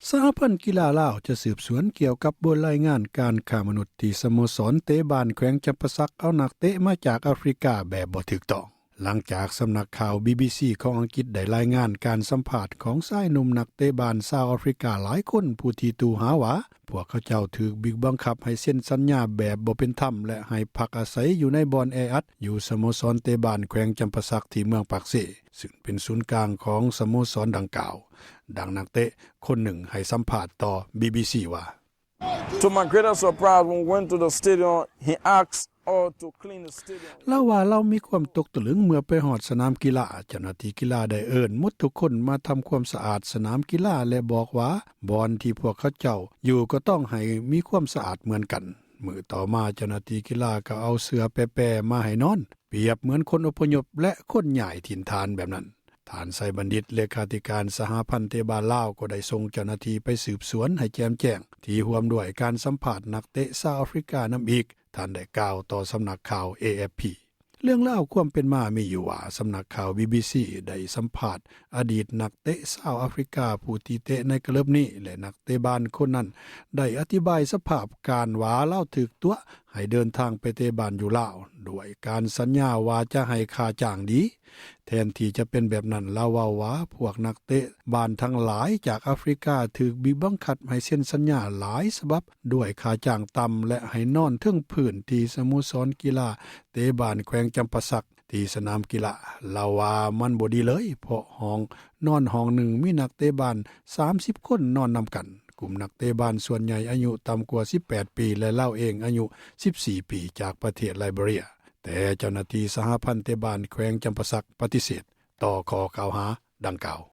ສະຫະພັນກິລາລາວ ຈະສືບສວນກ່ຽວກັບບົດລາຍງານການຄ້າມະນຸດ ທີ່ສະໂມສອນເຕະບານແຂວງຈຳປາສັກ ເອົານັກເຕະມາຈາກອາຟຣິກາ ແບບບໍ່ຖືກຕ້ອງ. ຫຼັງຈາກສຳນັກຂ່າວ ບີບີຊີ ຂອງອັງກິດ ໄດ້ລາຍງານການສຳພາດ ຂອງຊາຍໜຸ່ມນັກເຕະບານຊາວອາຟຣິກາຫຼາຍຄົນ ຜູ້ທີ່ຕູ່ຫາວ່າ ພວກເຂົາເຈົ້າຖືກບີບບັງຄັບໃຫ້ເຊັນສັນຍາແບບບໍ່ເປັນທຳ ແລະໃຫ້ພັກອາໄສຢູ່ໃນບ່ອນແອອັດ ຢູ່ສະໂມສອນເຕະບານແຂວງຈຳປາສັກ ທີ່ເມືອງປາກເຊ ຊຶ່ງເປັນສູນກາງຂອງສະໂມສອນດັ່ງກ່າວ. ດັ່ງນັກເຕະຄົນໜຶ່ງໃຫ້ສຳພາດຕໍ່ ບີບີຊີ ວ່າ: "To my greatest surprise, when we went to the stadium, he asked us to clean the stadium." ລາວວ່າ ລາວມີຄວາມຕົກຕະລຶງເມື່ອໄປຮອດສະໜາມກິລາ ເຈົ້າໜ້າທີ່ກິລາໄດ້ເອີ້ນໝົດທຸກຄົນມາທຳຄວາມສະອາດສະໜາມກິລາ ແລະບອກວ່າ ບ່ອນທີ່ພວກເຂົາເຈົ້າຢູ່ກໍຕ້ອງໃຫ້ມີຄວາມສະອາດເໝືອນກັນ. ມື້ຕໍ່ມາເຈົ້າໜ້າທີ່ກິລາກໍເອົາເສື່ອແປໆມາໃຫ້ນອນ ປຽບເໝືອນຄົນອົບພະຍົບ ແລະຄົນຍ້າຍຖິ່ນຖານແບບນັ້ນ. ທ່ານ ໄຊບັນດິດ ເລຂາທິການສະຫະພັນເຕະບານລາວ ກໍໄດ້ສົ່ງເຈົ້າໜ້າທີ່ໄປສືບສວນໃຫ້ແຈ່ມແຈ້ງ ທີ່ຮ່ວມດ້ວຍການສຳພາດນັກເຕະຊາວອາຟຣິການຳອີກ, ທ່ານໄດ້ກ່າວຕໍ່ສຳນັກຂ່າວ ເອເອັຟພີ. ເລື່ອງລາວຄວາມເປັນມາມີຢູ່ວ່າ ສຳນັກຂ່າວ ບີບີຊີ ໄດ້ສຳພາດອະດີດນັກເຕະຊາວອາຟຣິກາ ຜູ້ທີ່ເຕະໃນກະເລິບນີ້ ແລະນັກເຕະບານຄົນນັ້ນໄດ້ອະທິບາຍສະພາບການວ່າ ລາວຖືກຕົວະໃຫ້ເດີນທາງໄປເຕະບານຢູ່ລາວ ດ້ວຍການສັນຍາວ່າຈະໃຫ້ຄ່າຈ້າງດີ. ແທນທີ່ຈະເປັນແບບນັ້ນ, ລາວເວົ້າວ່າ ພວກນັກເຕະບານທັງຫຼາຍຈາກອາຟຣິກາ ຖືກບີບບັງຄັບໃຫ້ເຊັນສັນຍາຫຼາຍສະບັບ ດ້ວຍຄ່າຈ້າງຕ່ຳ ແລະໃຫ້ນອນເທິງພື້ນທີ່ສະໂມສອນກິລາເຕະບານແຂວງຈຳປາສັກ ທີ່ສະໜາມກິລາ. ລາວວ່າມັນບໍ່ດີເລີຍ ເພາະຫ້ອງນອນຫ້ອງໜຶ່ງມີນັກເຕະບານສາມສິບຄົນນອນນຳກັນ. ກຸ່ມນັກເຕະບານສ່ວນໃຫຍ່ອາຍຸຕ່ຳກວ່າສິບແປດປີ ແລະລາວເອງອາຍຸສິບສີ່ປີ ຈາກປະເທດໄລເບເຣຍ. ແຕ່ເຈົ້າໜ້າທີ່ສະຫະພັນເຕະບານແຂວງຈຳປາສັກປະຕິເສດຕໍ່ຂໍ້ກ່າວຫາດັ່ງກ່າວ.